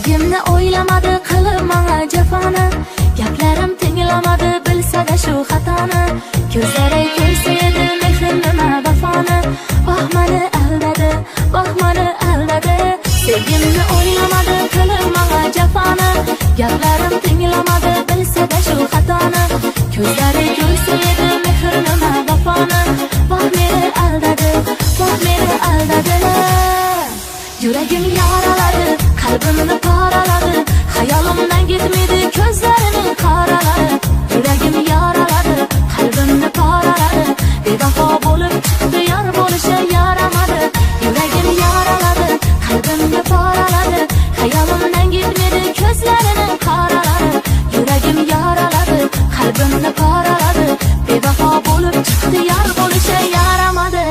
Sevgimni o'ylamadi, qilib menga jafoni. Gaplarim tinglamadi, bilsa-da shu xatoni. Ko'zlari ko'rsa edi mehr nima vafoni. Voh meni aldadi, voh meni aldadi. Sevgimni o'ylamadi, qilib menga jafoni. Gaplarim tinglamadi, bilsa-da shu xatoni. Ko'zlari ko'rsa edi mehr nima vafoni. Voh meni aldadi, voh meni aldadi. Yuragim yaraladi, qalbimni paraladi. Xayolimdan ketmaydi ko'zlarining qoralari. Yuragim yaraladi, qalbimni paraladi. Bevafo bo'lib chiqdi, yor bo'lishi yaramadi. Yuragim yaraladi, qalbimni paraladi. Xayolimdan ketmaydi ko'zlarining qoralari. Yuragim yaraladi, qalbimni paraladi. Bevafo bo'lib chiqdi, yor bo'lishi yaramadi.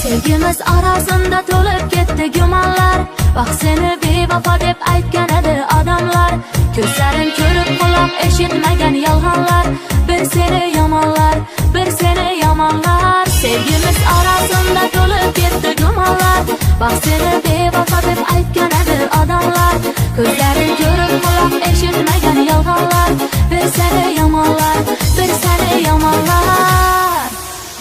Sevgimiz arasında to'lib ketdi gumonlar. Vah seni bevafo deb aytgan edi odamlar. Ko'zlarim ko'rib, quloq eshitmagan yolg'onlar. Bir seni yomonlar, bir seni yomonlar. Sevgimiz arasında to'lib ketdi gumonlar. Vah seni bevafo deb aytgan edi odamlar. Ko'zlarim ko'rib, quloq eshitmagan yolg'onlar. Bir seni yomonlar, bir seni yomonlar.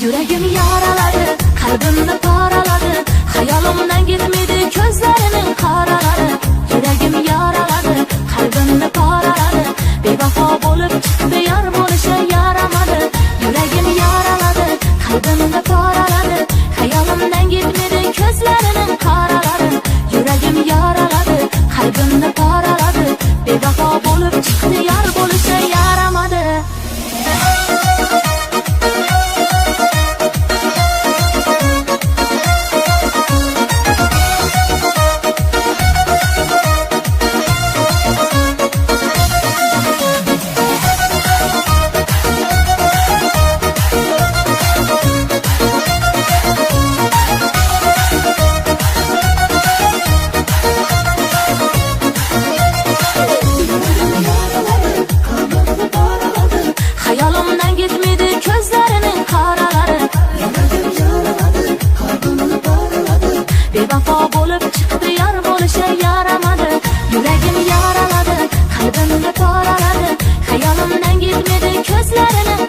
Yuragim yaraladi, qalbimni paraladi. Xayolimdan ketmaydi ko'zlarining qoralari. Yuragim yaraladi, qalbimni paraladi. Bevafo bo'lib chiqdi, yor bo'lishi yaramadi. Yuragim yaraladi, qalbimni paraladi. Xayolimdan ketmaydi ko'zlarining qoralari. Yuragim yaraladi, qalbimni paraladi. Bevafo bo'lib chiqdi, yor bo'lishi yaramadi. Xayolimdan ketmaydi ko'zlarining qoralari. Bevafo bo'lib chiqdi, yor bo'lishi yaramadi. Yuragim yaraladi, qalbimni paraladi. Xayolimdan ketmaydi ko'zlarining